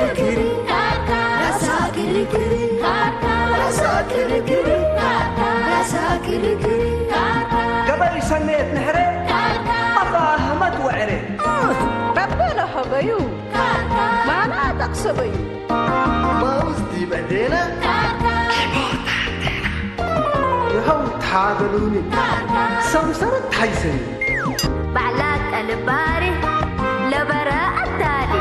ክርክር፣ ካርካ፣ ራሳ ክርክር፣ ካርካ፣ ራሳ ክርክር፣ ካርካ፣ ራሳ ክርክር፣ ካርካ፣ ገበይ ሰኔት ንሕረ፣ ካርካ፣ ኣባ ኣህመድ ወዕረ። ረበ ለሀበዩ፣ ካርካ፣ ማና ጠቅሰበዩ። ማውዝ ዲበ ዴና፣ ካርካ፣ ይኸው ተሓበሉኒ፣ ካርካ፣ ሰምሰረት ሓይሰኒ። ባዕላ ቀልባሪ ለበረ ኣታሊ።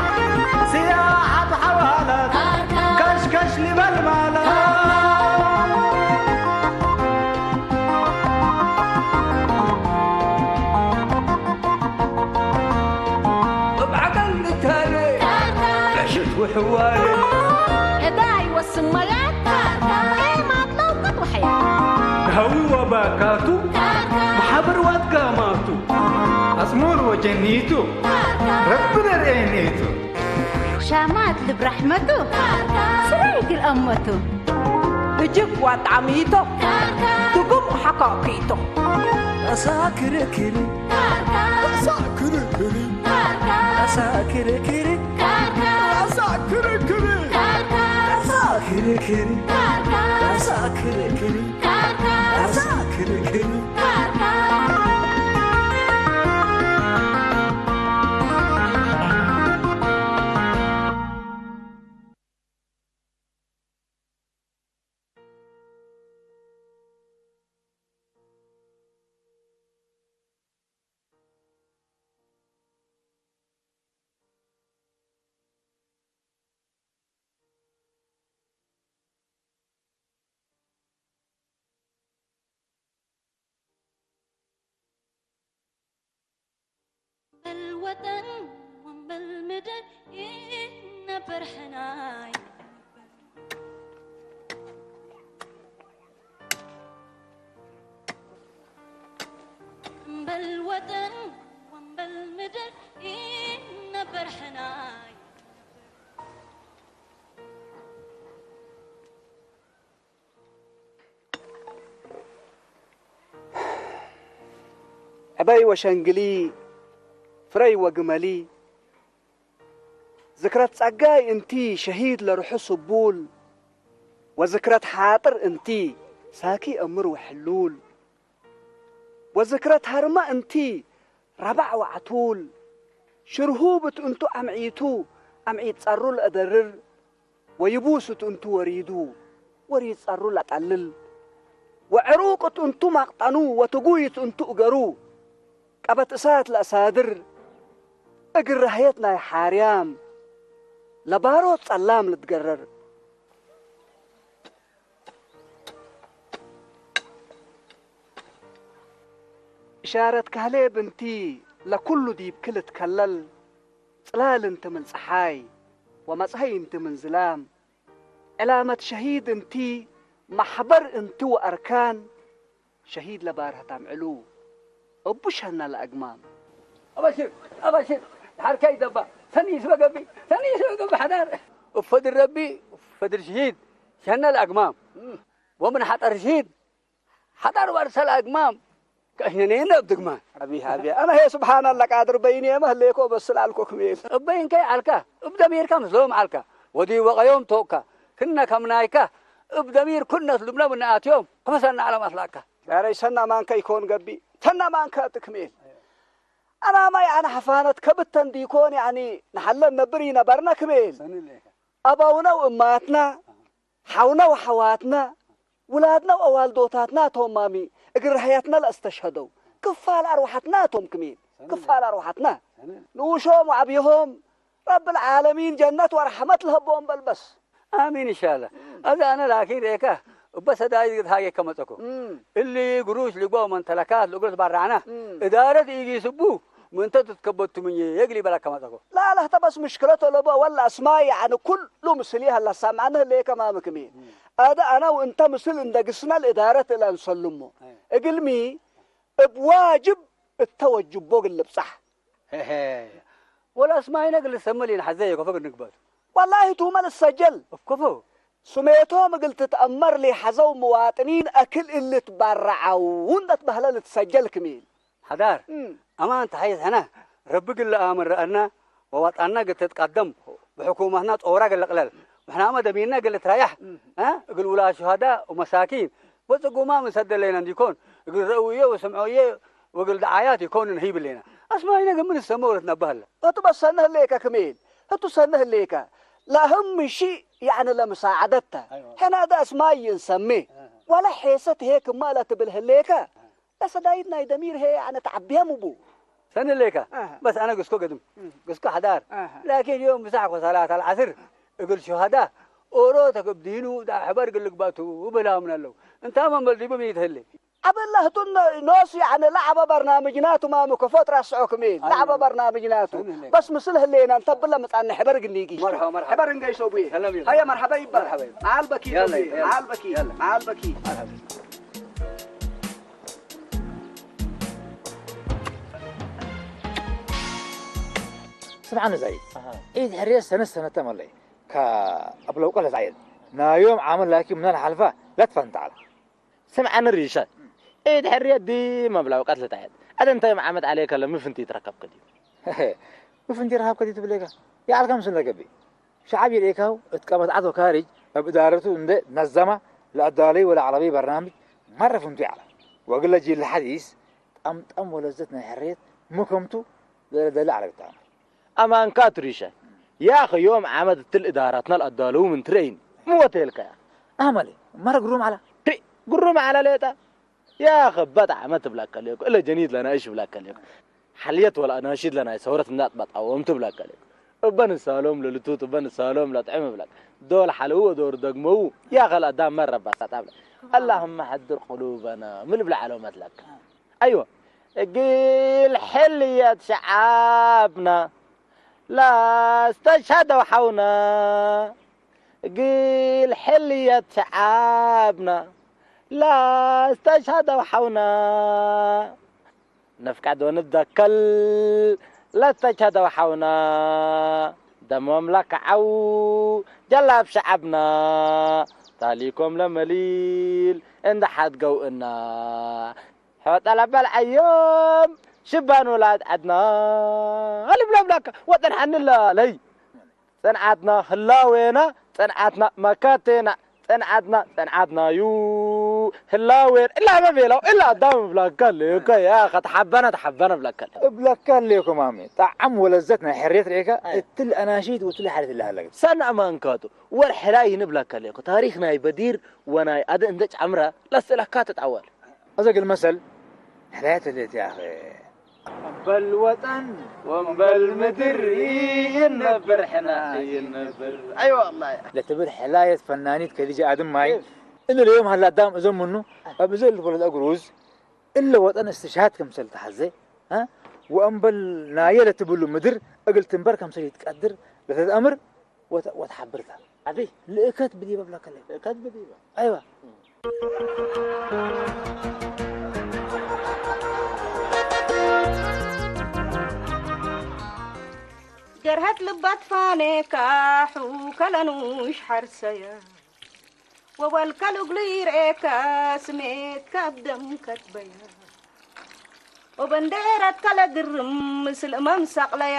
ስያ ኣብ ሓዋላት፣ ካርካ፣ ከሽከሽ ሊበል ማላ። እብ ዓቀል ንታለ፣ ካርካ፣ ዕሽት ውሕዋለ። እዳ ይወስን መጋት፣ ካርካ፣ ኤማት ለውቀት ወሕያ። ሃዊ ወባካቱ፣ ካርካ፣ መሓብር ዋትጋማቱ። ኣጽሙር ወጀኒቱ፣ ረቢ ደርኤኔቱ። ሻማት ልብ ራሕመቱ፣ ስረይ ግል ኣመቱ። እጅግ ዋጣሚቶ፣ ትጉም ሓካኪቶ። ራሳ ክርክር፣ ራሳ ክርክር፣ ራሳ ክርክር፣ ራሳ ክርክር፣ ራሳ ክርክር፣ ራሳ ክርክር። ካርካ፣ ራሳ ክርክር። ካርካ። በል ወጠን ወንበል ምድር ይነበር ሕናይ። በል ወጠን ወንበል ምድር ይነበር ሕናይ። ዕበይ ወሸንግሊ፣ ፍረይ ወግመሊ፣ ዝክረት ጸጋይ እንቲ ሸሂድ ለርሑ ስቡል፣ ወዝክረት ሓጥር እንቲ ሳኪ እምር ወሕሉል፣ ወዝክረት ሃርማ እንቲ ራባዕ ዋዕቱል፣ ሽርሁብ እት እንቱ ኣምዒቱ ኣምዒት ጸሩ ለእደርር፣ ወይቡስ እት እንቱ ወሪዱ ወሪድ ጸሩ ለጠልል፣ ወዕሩቅ እት እንቱ ማቅጠኑ ወትጉይ እት እንቱ እገሩ፣ ቀበት እሳት ለእሳድር፣ እግል ራህየት ናይ ሓርያም ለባሮት ጸላም ልትገረር። እሻረት ካህሌብ እንቲ ለኩሉ ዲብኪ ልትከለል፣ ጽላል እንቲ ምን ጸሓይ ወመጽሀይ እንቲ ምን ዝላም፣ ዕላመት ሸሂድ እንቲ መሕበር እንቲ ወአርካን፣ ሸሂድ ለባርሀት ኣምዕሉ እቡ ሸና ለአግማም። አባሽር አባሽር፣ ሐርከይ ደባ ሰኒ ይስበ ገቢ ሰኒ ይስበ ገቢ ሐዳር። እፈድር ረቢ እፈድር ሽሂድ ሸና ለአግማም ወምን ሐጠር ሽሂድ ሐዳር ዋርሰ ለአግማም ከእሽነኔነ እብ ድግማን። አቢ አቢ አነ ሄ ስብሓን አላ ቃድር በይኔ መህሌኮ በስል አልኮ ክሜል። እበይንከይ አልካ እብ ደሚርካ ምስሎም አልካ ወዲ ወቀዮም ቶቅካ ክነ ከምናይካ እብ ደሚር ኩነት ልብነ ብነአትዮም ክመሰና አለም አስላካ። ያረይ ሰና ማንከ ይኮን ገቢ ተና ማንከ ትክሜል። አናማይ አነ ሐፋነት ከብተን ዲኮን ያኒ ንሐለን ነብር ይነበርነ ክሜል። ሰኒ ሌከ። አባውነ ወእማትና፣ ሐውነ ወሐዋትና፣ ውላድነ ወአዋልዶታትና ቶም ማሚ እግል ረህየትነ ለእስተሽሀደው፣ ክፋል አርወሐትና ቶም ክሜን፣ ክፋል አርወሐትና። ንኡሾም ወዐብዮሆም ረቢ ለዓለሚን ጀነት ወረሐመት ለሀቦም በል በስ። አሚን እንሻላ። አዛ አነ ላኪን ሬካ እበ ሰዳይድ ግድ ሃጌ ከመጸኮ። እም። እሊ ግሩሽ ልግባው መንተለካት ልእግሮት ባራዕና። እም። እዳረት ኢጊስቡ ምንተ ትትከበቱ ምኝ የግሊ በላ ከመጸኮ። ላ ለህተ በስ ምሽክለቶ ለቦ ወላ እስማይ ያዕኒ ኩሉ ምስል ይሀላ ሳምዓነ ህለየ ከማም ክሜን። አደ አነ ወእንተ ምስል እንደ ግስና ለእዳረት እለ እንሰልሞ። አይ። እግልሚ እብ ዋጅብ እተ ወጅቦ እግል ልብጻሕ። ሄሄ። ወላ እስማይነ እግል ልሰመል ኢንሐዘ የኮፈ እግል ንግበቱ። ወላሂ ቱመ ልሰጀል። እኮፎ። ስሜቶም እግል ትትአመር ለሐዘው ምዋጥኒን አክል እሊ ትባረዐው እንደ ትበህለ ልትሰጀል ክሜን። ሐዳር፣ እም። አማን ተሐይስ ሕነ፣ ረቢ እግል ለአመረአና ወዋጣና እግል ተትቃደም ሕኩማትና ጾራ ገለቕለል። ምሕናመ ደሚና ገለ ትራያሕ። እግል ውላ ሹሃዳ ወመሳኪን። ወጽጉማ ምሰደለይና እንዲኮን። እግል ረእውዮ ወሰምዖዮ ወግል ደዓያት ይኮንን ህይብሌና። ኣስማይነ ግን ምን ሰመ ወለት ነባህለ። እቱ በሰነ ህሌከ ክሜል። እቱ ሰነ ህሌከ። ላህም ምሺ ያዕነ ለምሳዓደተ። ሕና ዳ ኣስማይን ሰሜ። ወላ ሔሰት ሄክ ማለ ትብል ህሌከ። ለሰዳይት ናይ ደሚር ሄ ያዕነ ተዓቢያ ሙቡ። ሰን ህሌከ። በስ ኣነ ግስኮ ገድም። ግስኮ ሓዳር። ላኪን ዮም ምሳሕ ኮ ሰላት ኣልዓስር እግል ሹሃዳ ኦሮ ተከብዲኑ ዳ ሕበር ግልግባቱ ብላምን ኣለዉ። እንታ መንበል ዲቡ ሚት ህሌ። ኣበላህቱን ኖስ ያዕነ ለዓበ በርናምጅናቱ ማሙ ከፎጥራ ስዖ ክሜል ለዓበ በርናምጅናቱ። በስ ምስል ህሌና እንተብለ ምጻነ ሕበር ግኒጊ። መርሐባ፣ መርሐባ። ሕበር እንገይ ሶቡዬ። ሰላም ይሁን። ሀየ መርሐባ ይባል። መርሐባ ይሁን። መዓል በኪ ያለ፣ ሶቡዬ። ያለ። መዓል በኪ። ያለ። መዓል በኪ። መርሐባ። ስምዓኒ ዛይ። ኣሃ። ኢድ ሕርየት ሰነት ሰነተ መለይ። ካብ ለውቀት ለትዓየት ናዮም ዓመት ላኪ ምናል ሓልፋ ለትፈንታዕላ። ስምዓኒ ሪሻ። ኢድ ሕርየት ዲ መብላ ውቀት ለትዓየት። ኣደ እንታይ ዓመት ዓለየ ከለ ምፍንቲ ይትረከብ ከዲ። ምፍንቲ ይረከብ ከዲ ትብለካ። ይዓልካ ምስል ለገቢ። ሸዓብ ይርእካው እትቀመት ዓቶ ካሪጅ ኣብ እዳረቱ እንደ ነዘማ ለኣዳለይ ወላ ዓረቢ በርናምጅ ማረ ፍንቱ ይዓላ። ወግለ ጂል ሓዲስ ጠምጠም ወለዘት ናይ ሕርየት ምከምቱ ደለ ደለ ዓረቢ ተኣምር። ኣማንካ ትሪሸ። ያኸ ዮም ዓመት እትል እዳራትና ለኣዳለዉ ምን ትረይን። ምወተ የልካያ። ኣመለ፣ መረ ግሩም ዓላ። ሪ፣ ግሩም ዓላ ሌጣ። ያኸ በጣ ዓመት ብላካ ሌኮ። እለ ጀኒት ለናይሽ ብላካ ሌኮ። ሓልየት ወላ ኣናሽድ ለናይ ሰውረት እንዳት በጣዎም ትብላካ ሌኮ። እበን ሳሎም ለልቱት፣ እበን ሳሎም ለጥዕም ብላክ። ዶል ሓለዉ ወዶር ደግመዉ። ያኸ ለኣዳም መረባ ሳጣ ብላ። اللهم حضر قلوبنا. ምን ብላ ዓለመት ለካ። أيوة. قيل حلية شعبنا لا استشهدوا حونا. قيل حلية شعبنا لا استشهدوا حونا. نفقد ونتذكر لا استشهدوا حونا. دمهم لك عو جلاب شعبنا. تاليكم لمليل عند حد قوئنا. حوت على بالعيوم شبان ولاد عدنا. هل بلا بلاك وطن حن الله لي. ጽንዓትና ህላዌና፣ ጽንዓትና መካቴና፣ ጽንዓትና፣ ጽንዓትና ዩ ህላዌና። እላ መቤላው፣ እላ ዳም ብላካ ለዮካ፣ ያ ኸ ተሓበና፣ ተሓበና ብላካ። እብላካ ለዮኮ ማሜ፣ ጣዕም ወለዘት ናይ ሕርየት ርእካ፣ ኣይ። እትል ኣናሺድ ወትል ሓለት እላ ሃለገ። ሰና ማንካቱ፣ ወር ሕላይ ንብላካ ለዮኮ። ታሪኽ ናይ በዲር ወናይ ኣደ እንደ ጫምራ፣ ለስእላካ ተጣወል። أزق المثل حلاية اللي تياخي. أنبل وطن وأنبل مدر ينبر حنا ينبر. أي والله. لتبر حلاية فنانيت كديجة آدم ماي. كيف؟ إنه اليوم هلا دام إذا منه، أبزل ولا أقروز، إلا وطن استشهاد كم سلت حزة، ها؟ وأنبل نايلة تبلو مدر، أقل تنبر كم سلت قدر، لتتأمر، ወተ-፣ ወተሓብርካ። ኣበይ? ልእከት ብዲበ ብለከለ። ልእከት ብዲበ? ኣይዋ። ገርሀት ልባት ፋኔካ፣ ሑ ከለኑሽ ሓርሰያ። ወበልካ ልግሉ ይርኤካ፣ ስሜትካ ኣብ ደም ከትበያ። ወበንዴራትካ ለግርም፣ ምስል እመም ሰቕለያ።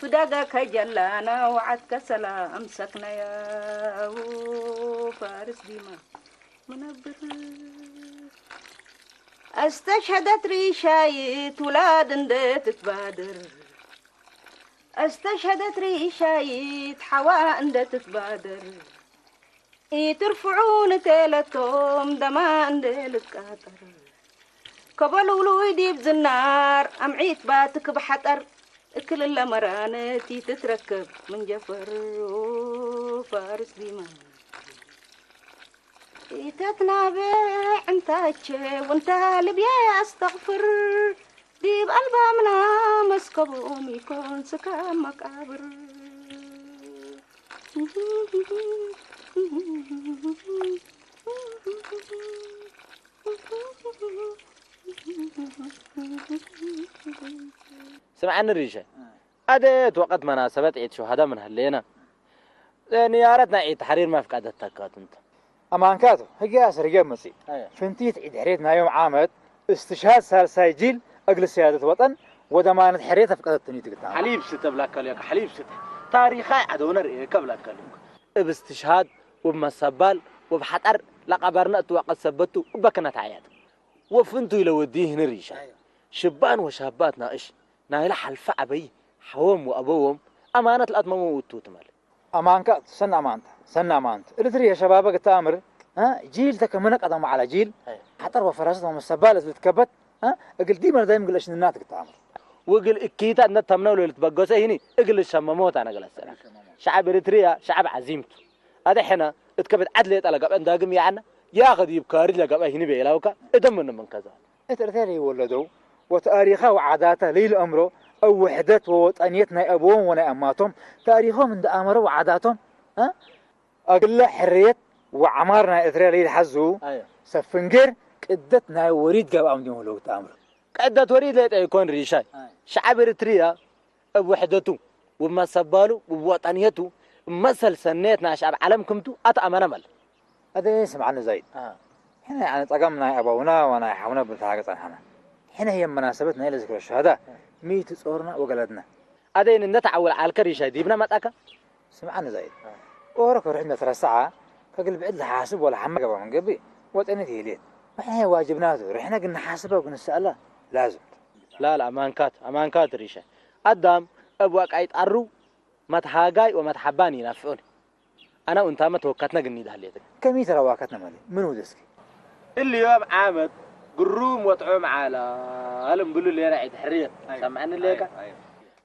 ፍዳጋ ከጀላና፣ ወዓትካ ሰላም ሰክነያ። ፋርስ ዲማ ምነብር። أستشهدت ريشايت ولاد انديت تبادر. أستشهدت ريشايت حواء انديت تبادر. إي ترفعون تيلتهم دما انديل تقاطر. كبل ولوي ديب زنار أمعيت باتك بحطر. እክል እለ መራነት ኢትትረከብ ምን ጀፈር ፋርስ ዲማ። ኢተትናብዕ እንታቸ ወንታ ልብያ ኣስተቕፍር፣ ዲብ ኣልባምና መስከቦም ይኮን ስካብ መቃብር። ስምዓኒ ሪሸ፣ ኣደ እት ወቀት መናሰበት ዒድ ሹሃዳ ምን ሀሌና፣ ንያረት ናይ ዒድ ተሕሪር መፍቀደት ተካት እንተ። ኣማንካቱ፣ ህግያ ስርገ መጺ። ኣየ። ፍንቲት ዒድ ሕሬት ናዮም ዓመት፣ እስትሽሃድ ሳልሳይ ጂል፣ እግል ስያደት ወጠን፣ ወደማነት ሕሬት ኣፍቀደት ትኒት ግታ። ሓሊብ ስተ ብላካ ልዮካ፣ ሓሊብ ስተ። ታሪኻይ ዓደውነ ርእየካ ብላትካ ኣለኩ። እብ እስትሽሃድ ወብ መሰባል ወብ ሓጣር ለቀበርነ እትወቀት ሰበቱ እበክነት ሓያት ወፍንቱ ኢለ ወዲ ይህን ሪሻ። ሽባን ወሻባት ናእሽ ናይለ ሓልፈ ዓበይ ሓዎም ወአበዎም ኣማነት ለአትመሞ ውቱ ትመል። ኣማንካ ሰን ኣማንታ ሰን ኣማንት እልትሪ የሸባበ ግተአምር እ? ጂል ተከመነ ቀደም ዓላ ጂል ሓጠር ወፈራሰት ወመሰባል እዝ ልትከበት እ? እግል ዲመር ዳይም ግል እሽንናት ግተአምር። ወእግል እኪታ እነ ተምነው ለልትበገሰ ሂኒ እግል ሸመሞት ኣነ ገለሰላ። ሸዓብ ኤሪትሪያ ሸዓብ ዓዚምቱ። ኣደ ሕነ እትከበት ዓድ ሌጠ ለገብአ እንዳግም ያዕነ ያኸ ዲብ ካርጅ ለገብአ ሂኒ ቤላውካ እደም ምን ምን ከዛ። እት እርቴር ይወለደው ወተኣሪኻ ወዓዳታ ለይልአምሮ እብ ውሕደት ወወጠንየት ናይ አብዎም ወናይ አማቶም ተኣሪኾም እንደ አመሮ ወዓዳቶም እ? አግለ ሕርየት ወዓማር ናይ ኤርትርያ ለይልሓዙ ኣዮ። ሰፍንጌር ቅደት ናይ ወሪድ ገብኣም ዲም ህለው ተኣምር። ቅደት ወሪድ ለይጠ ይኮን ሪሻይ። ኣዮ። ሸዓብ ኤርትርያ እብ ውሕደቱ ወመሰባሉ ወወጠንየቱ መሰል ሰነየት ናይ ሸዓብ ዓለም ክምቱ ኣተኣመነ መል። ኣደ ስምዓኒ ዛይድ። አ። ሕነ ኣነ ጸገም ናይ ኣባውና ወናይ ሓውና ብንተሃገ ጸንሐና። ሕነ ህየ መናሰበት ናይ ለዝክረ ሸሃዳ ሚእቲ ጾርና ወገለድና። ኣደይን እንደ ተዓወል ዓልከ ሪሻይ ዲብና መጣካ? ስምዓኒ ዛይድ። አ። ኦሮ ከርሕ እንደ ተረሳዓ ከግል ብዕድ ለሓስብ ወላ ሓመ ገባ መንገቢ ወጠነት የልየት። ወሕነ ዋጅብናቱ ርሕነ ግን ንሓስበ ግን ሰኣላ ላዝም። ላል ኣማንካት ኣማንካት ሪሻይ። ኣዳም እብ ዋቃይ ጣሩ መትሃጋይ ወመትሓባን ይናፍዑን። ኣነ ኡንታመ ተወካትነ ግኒድ ሃሌት። ከመይ ተረዋካትነ መለ? ምን ውደስኪ? እልዮም ዓመት ግሩም ወጥዑም ዓላል እምብሉ ሌና ዒድ ሕርየት። ኣይ፣ ሰምዐኒ ሌካ? ኣይ፣ ኣይ።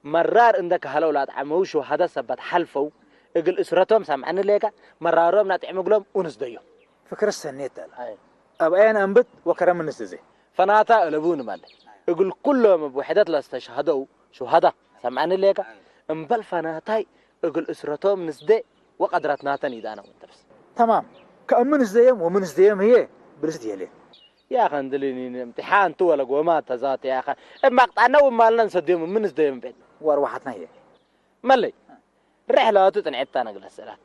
መራር እንደ ከሃለው ላጥዓመው ሸሃደ ሰባት ሓልፈው እግል እስረቶም ሰምዐኒ ሌካ? መራሮም ናጥዕም እግሎም ኡንስ ደዮም። ፍክር ሰኔት ኣላ። ኣይ። ኣብ ኣየን ኣንብት ወከረም እንስ ዘ። ፈናታ እለቡ ንማለ። እግል ኩሎም እብ ውሕደት ለስተሸሃደው ሸሃዳ ሰምዐኒ ሌካ? እምበል ፈናታይ እግል እስረቶም ንስደ ወቀድረትናተን ኢዳና ወንተርስ። ተማም። ከእምን እስደየም ወምን እስደየም ህየ ብልስት የሌ። ያኸ እንድልኒ እምትሓን ቱ ወለ ጎማ ተዛት ያኸ። እብ ማቅጣና ወማልና እንሰድዮም ምን እስደየም ቤት። ወርዋሓትና ህየ። መለይ። ርሕላቱ ጥንዕታ ነግለስ እላክ።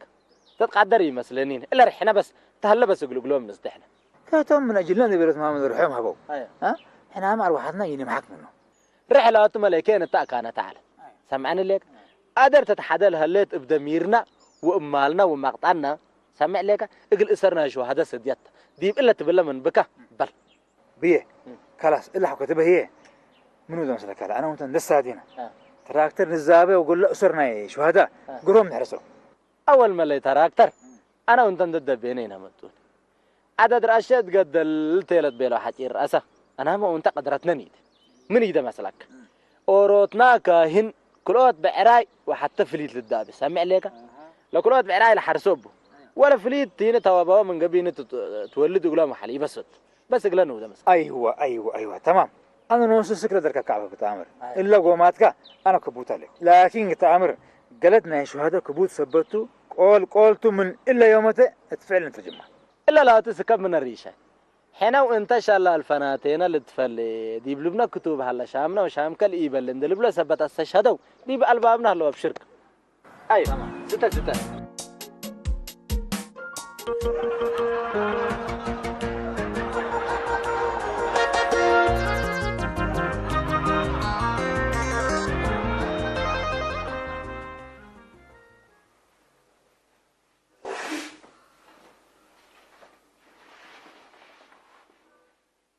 ተትቃደር ይመስለኒን። እለ ርሕነ በስ ተህለ በስ እግልግሎም ንስደሕነ። ከቶም ምን አጅልና ንብረት ማመን ርሖም ሀበው። ኣየ። አ? ሕናም አርዋሓትና ይንምሓክ ምኖ። ርሕላቱ መለይ ከየን እታ እካነ ተዓለ። ሰምዐኒ ሌክ? ኣደር ተትሓደል ሀሌት እብ ደሚርና ወእብ ማልና ወማቅጣና ሰምዕ ሌካ እግል እሰርና ሸዋሃደ ሰድያት ዲብ እለ ትብለ ምን ብካ በል። ብዬ። እም። ከላስ እለ ሐኮ ትበህዬ። ምኑ ዘመስለካ? ኣነ ወንተን ደሳዲና። አ። ትራክተር ንዛበ ወጎሎ እሰርና ሸዋሃዳ አ። ግሮም ንሕርሶ። ኣወል መለይ ተራክተር፣ ኣነ እንተ እንደ ደቤነ ኢና መጡን። ዓደድ ረአሸ እትገደል ተየለት ቤሎ ሓጪር ረአሰ። ኣናመ እንተ ቀድረትነን ኢት። ምን ኢደ መስላክ? ኦሮትና ካህን ክልኦት ብዕራይ ወሓተ ፍሊት ልዳቢ። ሰሚዕ ሌካ? ለክልኦት ብዕራይ ለሓርሶ እቡ። ወለ ፍሊት ቲነ ተዋባዋ ምን ገቢነ ትወልድ እግሎም ሓል ይበሰት። በስ እግለ ንውደ መስ። አይዋ፣ አይዋ፣ አይዋ፣ ተማም። ኣነ ንወንሱ ስክለ ደርካ ካዕበ ብተኣምር። ኣይ። እለ ጎማትካ ኣነ ክቡት ኣለ። ላኪን ክተኣምር ገለት ናይ ሸሃደ ክቡት ሰበቱ ቆል ቆልቱ ምን እለ ዮመተ እትፍዕል እንትርጅማ። እለ ላቱ ስከብ ምን ሪሸ። ሕነው እንተ ሻላ ኣልፈናቴነ ልትፈሌ ዲብ ልብነ ክቱብ ሃለ ሻምነ ወሻምከል ኢበል እንደ ልብሎ ሰበት ኣስተሸሃደው ዲብ ኣልባብና ሃለው ኣብሽርክ። ኣይ፣ ዝተ፣ ዝተ።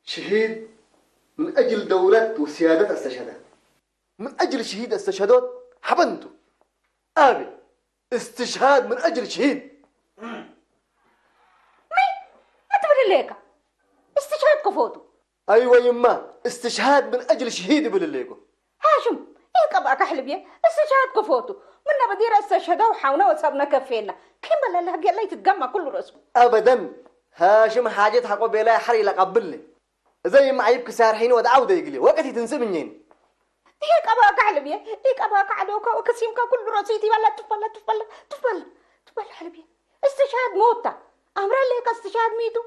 شهيد من أجل دولة وسيادة استشهد. من أجل شهيد استشهدوت حبنتو. أبي استشهاد من أجل شهيد. مي أتبر ليك استشهاد كفوتو. أيوة يما، استشهاد من أجل شهيد يبل ليكو. هاشم، إيه قبأك حلبية؟ استشهاد كفوتو. منا بدير استشهد وحاونا وصابنا كفينا. كم بلا الله قال لي تتجمع كل رسم. أبدا. هاشم حاجة حقو بلا حري لقبل لي. زي ما عيب كسار حين ود عودة يقلي. وقت يتنسب منين. إيه قبأك حلبية؟ إيه قبأك عدوك وكسيمك كل رسيتي ولا تفلا، تفلا، تفلا، تفلا حلبية. استشهاد موتة. أمر ليك استشهاد ميتو.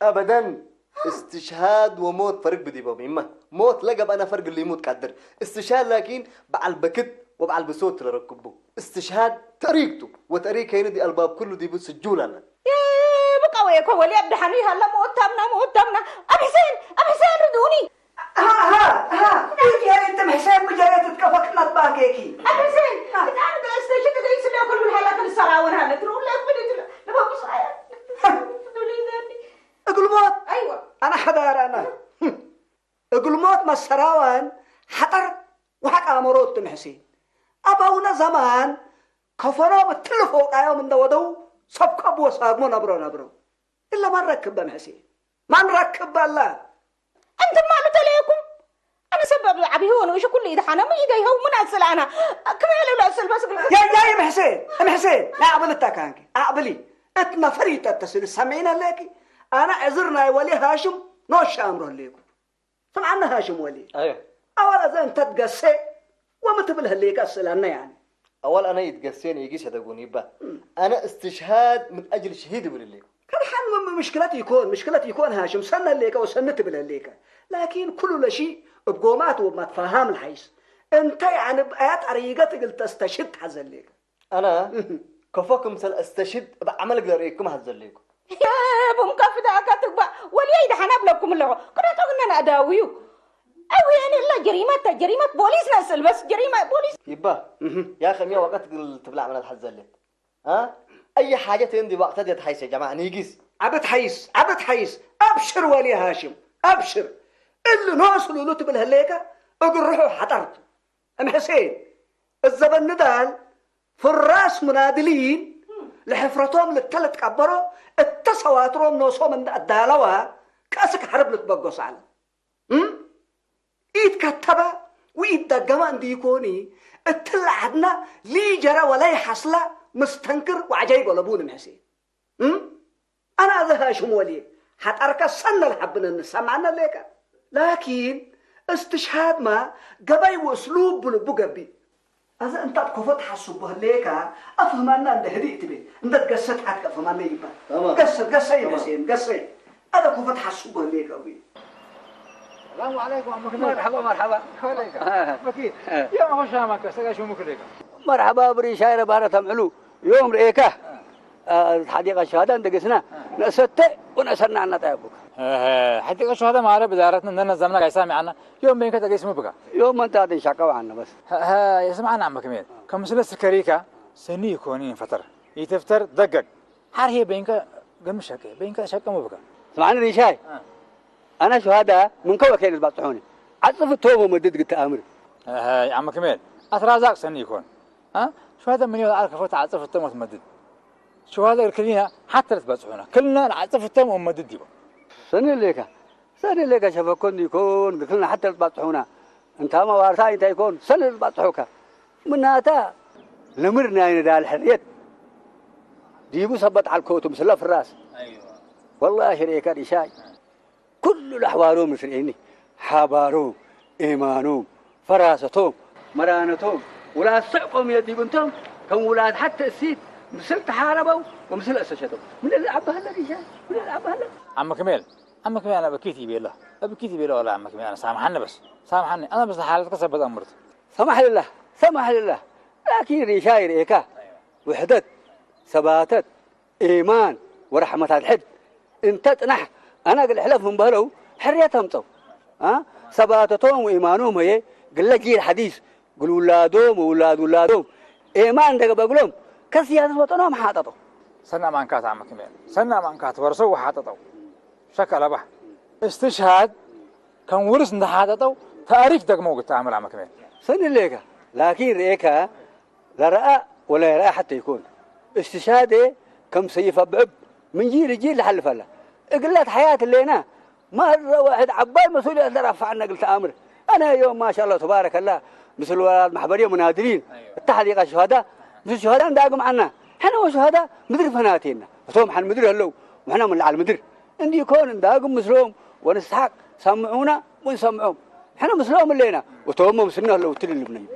أبدا. استشهاد وموت فرق بديبهم إما موت لقب أنا فرق اللي يموت قدر. استشهاد لكن بعل بكت وبعل بصوت لركبه. استشهاد تأريكته وتأريك هنا دي الباب كله دي بس الجولة لنا. إيه، بقى وياك هو اللي أبدا حنيها لا موت تامنا، موت تامنا. أبي حسين، أبي حسين ردوني. ها، ها، ها. أنت يا أنت محسن مجرد تتكفك نطباك هيك. أبي حسين، أنت عارف الاستشهاد ኣሰራዋን ሓጠር ወሓቅ ኣእምሮ እትም ሕሴን ኣብ ኣቡነ ዘማን ከፈኖም እትልፎ ቃዮም እንደወደው ሰብ ከብዎ ሳግሞ ነብሮ ነብሮ እለ ማን ረክብ በም ሕሴን ማን ረክብ በላ أنتم ما قلت لكم أنا سبب عبي هون وش كل إذا حنا ما يجي هو من أسل أنا كم يلو لا أسل بس يا يا ام حسين ام حسين لا اقبل التاكانكي اقبلي اتنا فريت التسل سمعين لك انا عذرنا ولي هاشم نوش امره ليكم سمعنا هاشم ولي ايوه اولا زين تتقسي وما تبل هليك اسئله يعني اول انا يتقسين يجي صدقوني با انا استشهاد من اجل شهيد يقول لكم كان حن مشكلة يكون مشكلة يكون هاشم سنة ليك وسنة تبل هليك لكن كل شيء بقومات وما تفهم الحيس انت يعني بآيات عريقة تقل تستشهد حزليك انا كفوكم سل استشهد بعمل قدر يكم هزليكم يا بوم كفدا كتبا ولي إذا حنا بلكم الله كنا تقولنا أداويو أو يعني الله جريمة جريمة بوليس نسل بس جريمة بوليس يبا يا اخي ميا وقت قل تبلع من الحزلت ها اي حاجه تندي وقت دي تحيس يا جماعه نيجيس عبد حيس عبد حيس ابشر ولي هاشم ابشر اللي نوصل له تبل هليك اقول روحوا حضرت ام حسين الزبن ندال ፍራስ ሙናድሊን ልሕፍረቶም ልተልትቀበሮ እተሰዋትሮም ኖሶም እንዳዳለዋ ከእስክ ሓርብ ልትበጎስ ኣለ ኢት ከተበ ወኢት ደገመ እንዲኮኒ እትለ ዓድና ሊጀረ ወላይ ሓስላ ምስተንክር ዋዕጃይ በለቡን ምሕሴ ኣነ ኣዘ ሃሽም ወልየ ሓጣርከ ሰነል ሓብነኒ ሰማዕነ ሌከ ላኪን እስትሽሃድማ ገበይ ወእስሉብ ብልቡ ገቢ ኣዘ እንታት ኮፈት ሓሱቦ ህሌካ ኣፍህማና እንደ ህድእ ትቤ እንደ ገሰት ሓትከ ኣፍህማና ይባል ገሰት ገሰይ መሴን ገሰይ ኣዘ ኮፈት ሓሱቦ ህሌካ ዊ السلام عليكم عمك نور. مرحبا مرحبا عليك. مكي. يا أخو شامك، سقى شو مكليك؟ مرحبا بريشاي ربارة تمعلو يوم رئيكه حديقة الشهداء ندقسنا نأسدت ونأسرنا عنا طيبك حديقة الشهداء ما عرف بدارتنا ننا زمنا قاي سامي عنا يوم بينك تقيس مبقى يوم ما انت هذا شاكا وعنا بس يسمعنا عمك مين كم سلس كريكا سني يكونين فتر يتفتر دقق حار هي بينك قمشك بينك شاكا مبقى سمعني ريشاي أنا شهداء من كوا كين البطحوني عطف التوبة مدد قلت أمر عمك مين أترازاق سني يكون ها شهداء من يوم عارف فوت عطف التوبة مدد شو هذا الكلينا حتى تبصحونا كلنا العطف التوبة مدد يبا سني ليك سني ليك شفكون يكون قلنا حتى تبصحونا انت ما وارثا انت يكون سني تبصحوك مناتا لمرنا ين دال حريت ديبو سبت على الكوتم سلا في الراس والله ريكا ريشاي ኩሉ ለሕዋሮም እስርኤኒ ሓባሮም ኤማኖም ፈራሰቶም መራነቶም ውላድ ስዕቆም የዲብ እንቶም ከም ውላድ ሓተ እሲት ምስል ተሓረበው ወምስል እሰሸተው ምን እዚ ዓባህለ ዲሻ ምን እዚ ዓባህለ ዓመ ክሜል ዓመ ክሜል ኣነ በኪት ይቤላ በኪት ይቤላ ወላ ዓመ ክሜል ኣነ ሳምሓኒ በስ ሳምሓኒ ኣነ በስ ሓለት ከሰበት ኣምርት ሰማሕ ልላ ሰማሕ ልላ ላኪን ሪሻ ይርእየካ ውሕደት ሰባተት إيمان ورحمة الحد انت تنح أنا قل حلف من بهلو حرية تمطو ها سباتتهم وإيمانهم هي قل جيل حديث قل ولادهم وولاد ولادهم إيمان دق بقولهم كسياسة وطنهم حاططو سنة ما انكات عمك مين سنة ما انكات ورسو حاططو شكل بح استشهاد كان ورس انت حاططو تاريخ دق موجود تعمل عمك مين سن ليك لكن ريكا لا رأى ولا يرى حتى يكون استشهاده كم سيف أبعب من جيل لجيل لحلف الله إقلت حياة اللينا مرة واحد عبال مسؤولية درفعنا قلت أمر أنا يوم ما شاء الله تبارك الله مثل ولاد محبرية منادرين التحديق الشهداء مثل الشهداء داقم عنا حنا وشهداء مدري فناتينا وثوم حن مدري هلو وحنا من العالم مدري عندي يكون داقم مثلهم ونسحق سمعونا ونسمعهم حنا مثلهم اللينا وثوم مسلنا هلو تلي اللي بنيو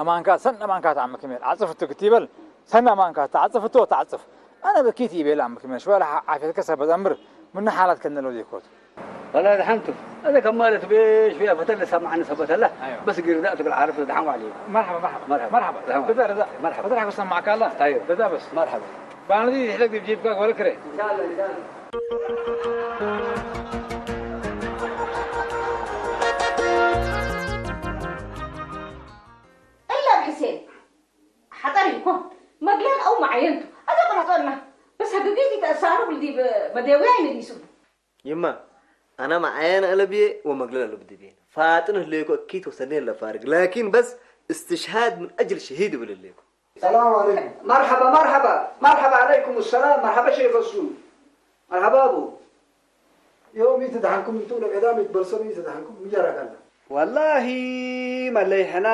ኣማንካ ሰን ኣማንካ ተዓመ ክሜል ዓጽፍ ትክት ይበል ሰን ኣማንካ ተዓጽፍ እቶ ተዓጽፍ ኣነ በኪት ይቤል ኣመ ክሜል ሽበላ ዓፊትከ ሰበት ኣምር ምነ ሓላት ከነሎ ዘይኮት ወላ ዝሓንቱ ኣነ ከም ማለት ቤሽ ቢያ ፈተለ ሰማዕኒ ሰበት ኣላ በስ ግርዳእ ትብል ዓርፍ ዝድሓን ዋዕሊ መርሓባ መርሓባ መርሓባ በዛ ረዛ በዛ ራሕኩ ሰማዕካ ኣላ በዛ በስ መርሓባ ባንዚ ይሕለግ ዲብ ጂብካ ጎረ ክረ إلا بحسين حضر يكون مقلان أو معينته هذا قرأت أنا بس هدوكي تتأثروا بالدي بدوي عين ديسو يما أنا معايا أنا قلبي ومقلل قلب دبي. فاطن هليكو أكيد وسنين لفارق، لكن بس استشهاد من أجل شهيد بالهليكو. السلام عليكم. مرحبا، مرحبا، مرحبا، عليكم السلام. مرحبا شيخ السوق. مرحبا أبو. يوم يتدحنكم انتم لقدام يتبلسوا يتدحنكم مجرى كلا. والله መለይ ሕና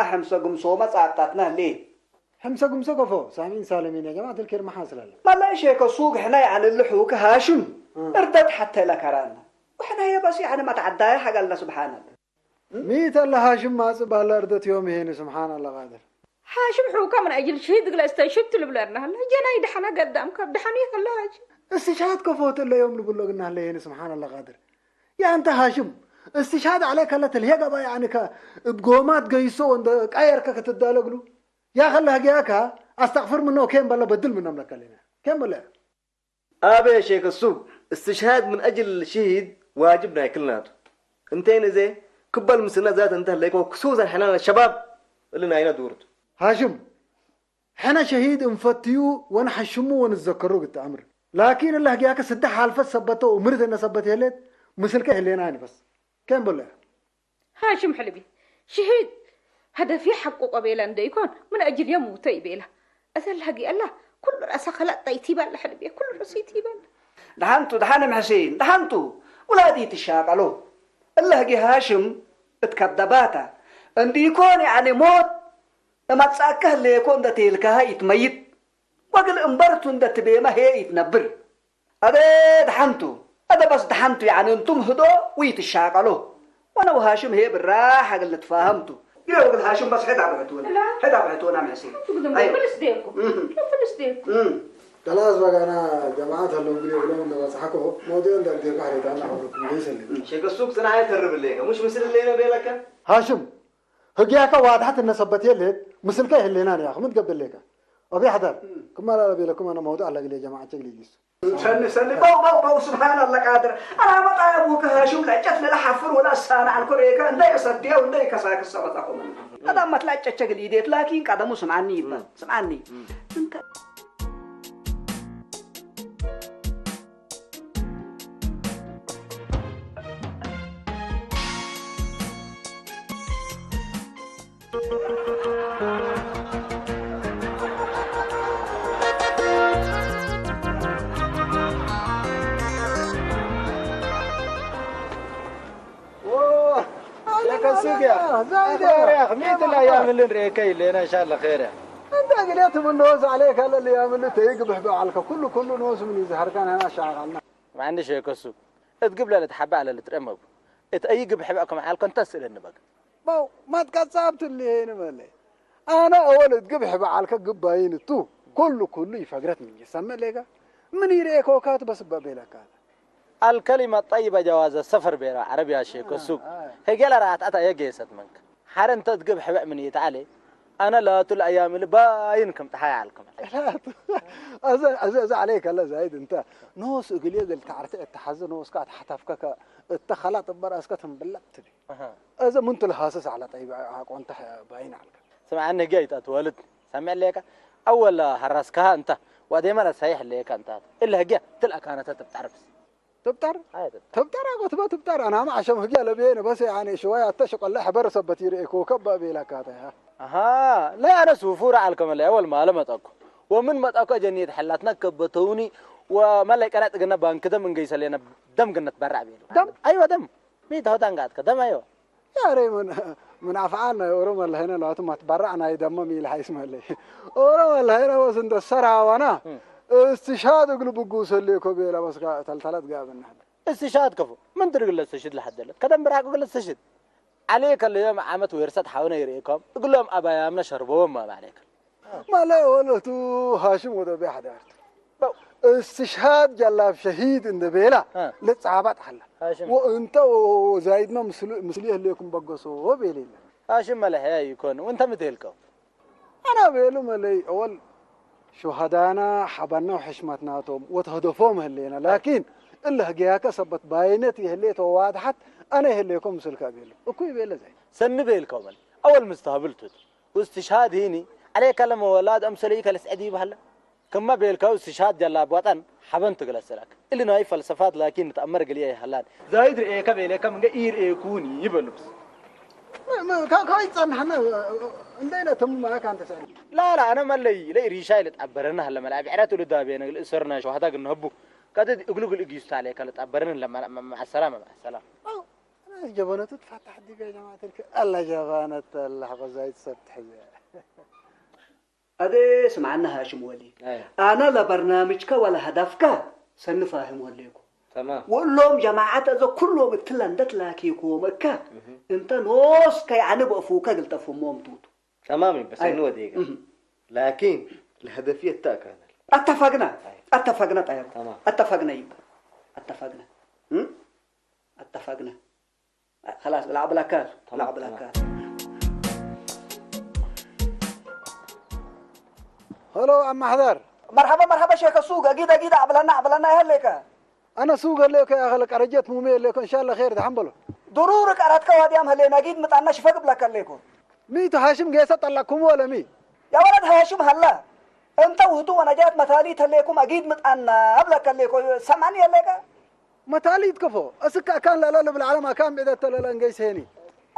ሕምሰ ጉምሶ መጻጣትና ሌ حمسة قمسة كفو سامين سالمين يا جماعة الكير محاصل الله. መለይ ሸከ ሱግ ሕና ያዕን ልሑ ከሃሽም እርደት ሓተ ለከራና ወሕና የበስ ያዕን መትዓዳይ ሓጋልና ስብሓን الله ميت الله هاشم ما صبح الله أردت يوم هيني سبحان الله قادر. حاشم حوكا من أجل شهيد قلا استشهدت لبلادنا هلا جناي دحنا قدام كب دحني هلا هاج. استشهاد كفوت الله يوم لبلو قلنا هلا هيني سبحان الله قادر. يا أنت هاشم استشهاد عليك الله تلهيق أبا يعني كا بقومات قيسو وند قاير كا كتدالقلو. يا خلا هجياكا أستغفر منه كيم بلا بدل من أملك لنا كيم بلا. أبي شيخ السوق، استشهاد من أجل الشهيد واجبنا كلنا. انتين زي كبل مسنا ذات انت ليكو خصوصا حنا الشباب اللي ناينا دورت. هاشم حنا شهيد انفتيو ونحشمو ونتذكرو قلت أمر. لكن الله جاك سد حالفة سبته ومرت أن سبته ليت مسلك هلينا يعني بس. كم بلا. هاشم حلبي شهيد هدفي حقه قبيلة عنده يكون من أجل يوم وتي بيلا أثر الهقي الله كل رأسه خلق طيتي بال حلبي كل رأسي تي بال دحنتو دحن محسين دحنتو ولادي تشاقلو الله جي هاشم اتكدباتا عندي يكون يعني موت اما تساكه ليكون ده تيلكها يتميت وقل انبرتو ده تبيما هي يتنبر أده دحنتو أده بس دحنتو يعني انتم هدو ويتشاقلو وانا وهاشم هي بالراحة قال تفاهمتو يا وقل هاشم بس حدا بعتونا حدا بعتونا محسين تقدم بلس ديكو بلس ديكو خلاص بقى انا جماعات هلو بلي ولو من بصحكو موضوع ده دي بحري تاعنا حولكم ليس اللي شيخ السوق صناعة ترب الليكا مش مثل الليلة بيلكا هاشم هجياكا واضحة ان سبت يليت مثل كاي هلينا يا اخي متقبل ليكا ابي حضر كما لا بيلكم انا موضوع على قلي جماعة تقلي جيس ሰኒ ሰኒ በው በው በው ስብሓን ኣላ ቃድር ኣላ መጣ ኣቡከ ሃሽም ለጨት ለለሓፍር ወላ ሳና ኣልኮል ኤከ እንዳ የሰድያ እንዳ ይከሳክስ ሰበታኹም ቀዳም መትላጨቸ ግል ኢዴት ላኪን ቀደሙ ስምዓኒ ይባል ስምዓኒ እንተ كسوق يا زايد يا اخي ميت الايام اللي نريكي لنا ان شاء الله خير يا انت قلت من نوز عليك هلا الايام اللي تيقبح بعلك كل كل نوز من يزهر كان انا شغلنا ما عندي شيء كسوق اتقبل اللي تحب على اللي ترمب اتأيق بحبكم على الكونتس اللي نبقى ما ما تكسبت اللي هنا مالي أنا أول تجيب حبة على الكجب باين تو كله كله يفجرت من يسمى ليك من يريك وكات بس ببيلك هذا الكلمة الطيبة جواز السفر بيرا عربي يا شيخ السوق هي قال رأت أتا يجيست منك حر أنت تجيب حبة من يتعالي أنا لا تل أيام اللي باين كم تحيا عليكم أزا أزا أزا عليك الله زايد أنت نوس قليل تعرف التحزن نوس كات حتفكك التخلط برأسك تنبلت لي እዚ ምንቱ ልሃስስ ዓላ ጠይብ ኣቆንታ ባይን ዓልካ ስምዓኒ ህጊ ኣይትኣትወልድ ሰሚዕ ኣለካ ኣወል ሃራስካሃ እንታ ዋዴማ ለሳይሕ ኣለካ እንታ እለ ህጊ ትል ኣካነተ ትብጣር ብስ ትብጣር ትብጣር ኣቆትባ ትብጣር ኣናማ ዓሸም ህጊ ኣለብየ ነበሰ ያኔ ሽዋይ ኣተ ሽቆለ ሕበር ሰበት ይርእኮ ከባ ቤላካተ ኣሃ ላይ ኣነ ሱፉር ዓልከ መለ ኣወል ማለ መጠኩ ወምን መጠኩ ጀኒት ሕላትና ከበተውኒ ወመላይ ቀራጥ ግነ ባንክ ደም እንገይሰለና ደም ግነት በራዕ ቤሉ ደም ኣይወ ደም ميت هو تنقات كدم أيوة. يا ري من من أفعالنا يا أورو مالهينا لو أتم أتبرعنا يدم ميل حيس مالي. أورو مالهينا وسند السرعة وانا استشهاد يقول بقوس اللي كوبيلا بس تلتلت قابلنا. استشهاد كفو من ترقل الاستشهاد لحد دلت كدم براك قل استشهد عليك اليوم عمت ويرست حاونا يريكم يقول لهم أبا يامنا شربوا ما عليك ማለ ወለቱ ሃሽም ወደ ቢያ ሓዳርቱ እስትሽሃድ ጃላብ ሸሂድ እንደ ቤላ ልጻባጥ ሓላ ወእንተ ዛይድና ምስሉ ይህልየኩም በገሶ ቤሌለ ሃሽም መለሐያ ይኮን ወንተ ምትልከው ኣና ቤሉ መለይ እወል ሹሃዳና ሓባና ወሕሽመትናቶም ወተህደፎም ህሌና ላኪን እለ ህገያከ ሰበት ባይነት ይህሌ ተዋድሓት ኣነ ይህሌኮም ምስልካ ቤሉ እኩ ይቤለ ዘይ ሰኒ ቤልከው መለ ኣወል ምስተህብልቱት واستشهاد هيني عليك لما ولاد أمثلي كالسعدي بهلا كما بيلكو استشهاد جلاب وطن ሓበን ትግለጽ ስራክ። እሊ ናይ ፈልሰፋት ላኪን ንተኣመር ገሊያ ይሃላን። ዛይድ ርእየካ ቤለካ ምንገ ኢርእየኩኒ ይበሉስ። ካባይ ጸናሕና እንደይለ ተምማ ካንተ ሰሪ ላላ ኣነ መለይ ለይ ሪሻ ይልጣበረና ሃለ መልኣ ብዕረት ውልዳ ቤነ ግል እሰርና ሸዋታ ግን ነህቡ። ካተ እግሉ ግል እጊስታ ለይ ከልጣበረን ለማላ ማዓሰላ ማዓሰላ። ጀበነቱ ትፋታሕ ዲጋ ጀማዓት ኣላ ጀባነት ኣላ ሓቆዛይት ሰብ ትሕዘ أدي سمعنا هاشم ولي. أنا لا برنامجك ولا هدفك سنفاهم وليكو. تمام. وقلهم جماعة إذا كلهم اتلان دتلاكيكو مكة. أنت نوس كي عنب أفوك قلت أفهمهم توتو. تمام بس إنه وديك. لكن الهدفية تاكل. اتفقنا. اتفقنا طيب. تمام. اتفقنا يبا. اتفقنا. هم؟ اتفقنا. خلاص العب لكال. العب لكال. ሄሎ ኣማሕደር مرحبا مرحبا شيخ السوق أكيد أكيد عبلنا عبلنا يا هليك. ኣነ ሱቅ ኣለዮ ከይኣኸለ ቀረጀት ሙሜ ኣለኮ እንሻላ ኸይር ደሓን በሎ ضروري قراتك واديام هلينا أكيد مطعنا شفق بلا كليكو. ሚቱ ሃሽም ጌሰ ጠላቅኩሞ ለሚ يا ولد هاشم هلا. أنت وهدو ونجاة مثالي تليكم أكيد مطعنا أبلا كليكو سمعني هليك. መታሊት ከፎ እስካ ኣካን ላላ ልብል ዓለም ኣካን ብዕደት ተለለ እንገይስ ሄኒ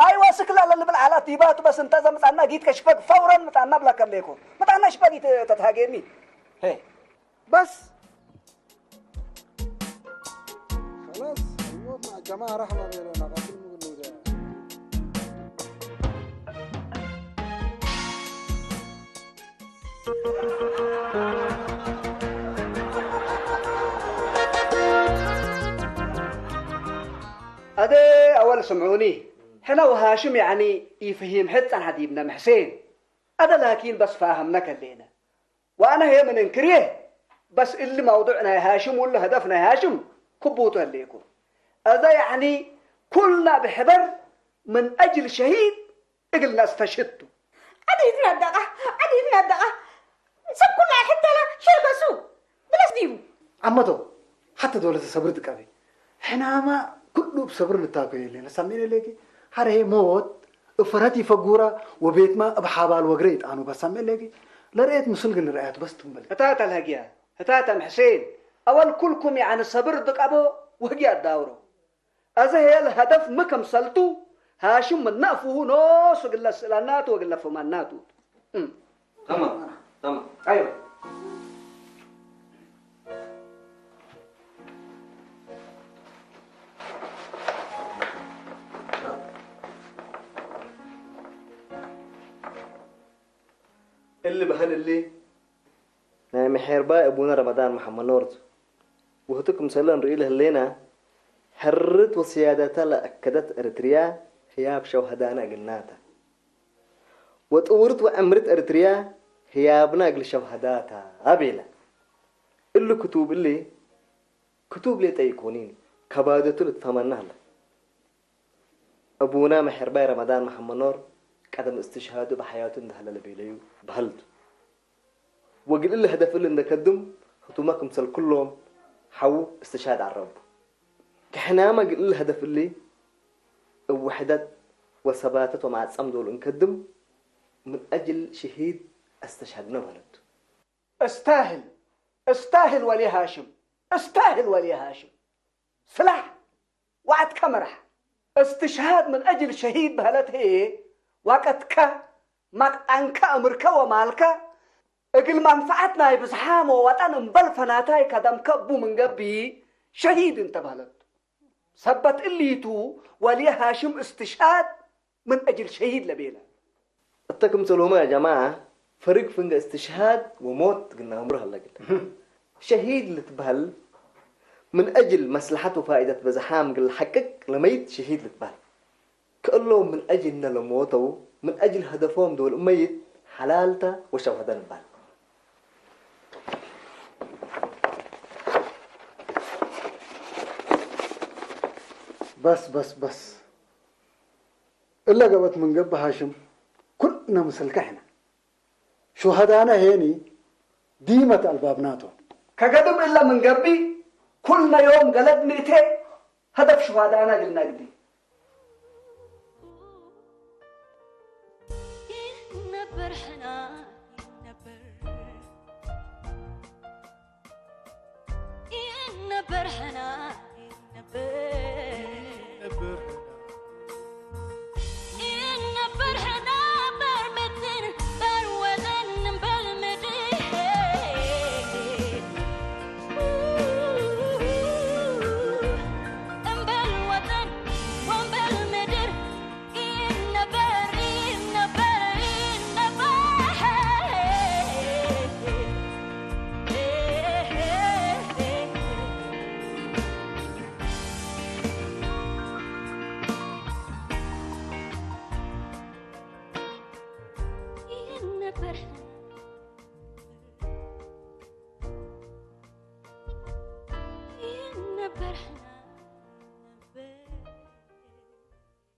أيوة سكلا للبل على تيبات بس أنت زمطعنا أكيد كشفق فورا مطعنا بلا كليكو مطعنا شفق تتهاجمي. هي. بس خلاص الموت مع الجماعة رحمة بيننا قاتل نقول له ده. أدي أول سمعوني. حنا وهاشم يعني يفهم حتى حديبنا محسين. أدا لكن بس فاهمنا كلينا. وأنا هي من إنكريه. بس اللي موضوعنا يا هاشم ولا هدفنا يا هاشم كبوته اللي يكون. أدا يعني كلنا بحبر من أجل شهيد إقلنا استشهدتو. عديد ندقة عديد ندقة. سب كلها حتى لا شركة سوق. بلاش ديبو. ዓመቶ ሓተ ዶለ ሰብሪ ጥቀቢ ሕናማ ኩሉ ብሰብሪ ንታኮ የለ ነሳሜን የለኪ ሓረሄ ሞት እፈረት ይፈጉራ ወቤትማ እብ ሓባል ወግረ ይጣኑ በሳሜን ለኪ ለርኤት ምስል ግን ርኣያት በስ ትንበል هتاتا الهجيا. هتاتا محسين. أول كلكم يعني صبر دقابو وهجيا داورو. أزه هي الهدف مكم سلتو. هاشم من نافه نوس وقل السلانات وقل فماناتو. تمام تمام. أيوة. اللي بهل اللي ናይ ምሕርባይ ኣቡነ ረመዳን መሓመድ ኖርት ውህቱ ክምሰለ ንርኢ ለህሌና ሕርት ወስያዳታ ለኣከደት ኤርትርያ ህያብ ሸውሃዳና እግልናታ ወጥውርት ወዕምርት ኤርትርያ ህያብና እግል ሸውሃዳታ ኣቤላ እሉ ክቱብ እሊ ክቱብ ሌጠ ይኮኒን ከባደቱ ልትፈመና ኣለ ኣቡና መሕርባይ ረመዳን መሓመኖር ቀደም እስትሽሃዱ ብሓያቱ እንደሃለለ ቤለዩ በህልቱ ወግል እሊ ህደፍ እሊ እንደከድም ህቱመ ክምሰል ኩሎም ሓዉ እስትሽሃድ ዓረቡ ክሕናመ ግል እሊ ህደፍ እሊ እውሕደት ወሰባተት ወማዕጸም ዶሉ እንከድም ምን አጅል ሽሂድ አስተሽሃድነ በህለቱ استاهل استاهل ولي هاشم استاهل ولي هاشم سلاح وعد كمرح استشهاد من أجل شهيد بهلت هي وقتك مقطعنك أمرك ومالك እግል መንፈዓት ናይ ብዝሓ መዋጣን እምበል ፈናታይ ከደምከ እቡ ምንገቢ ሸሂድ እንተባህለቱ ሰበት እሊቱ ወልየ ሃሽም እስትሽሃድ ምን አጅል ሸሂድ ለቤለ እተ ክምሰልሁመ ያ ጀማዓ ፈርግ ፍንገ እስትሽሃድ ወሞት ግናምር ሀለግል ሸሂድ ልትበህል ምን አጅል መስለሐት ወፋኢደት በዝሓም ግል ሐቅቅ ለመይት ሸሂድ ልትበህል ከእሎም ምን አጅልነ ለሞተው ምን አጅል ሀደፎም ዶል እመይት ሐላልተ ወሸውሀደ ንባል። በስ በስ በስ እለ ገበት ምን ገብእ ሃሽም ኩልነ ምስልከ ሕነ ሹሀዳነ ሄኒ ዲመት አልባብናቶም። ከገድም እለ ምን ገብእ ኩልነ ዮም ገለድ ምእቴ ሀደፍ ሹሃዳና እግል ነግዲ። ይህ ነበር ሕና ይህ ነበር በርሕና ነበር ነበር ነበር ሕና በር ምድር በር ወጠን እምበል ምድር እምበል ወጠን ወንበል ምድር ይነበር ይነበር ይነበር ይነበር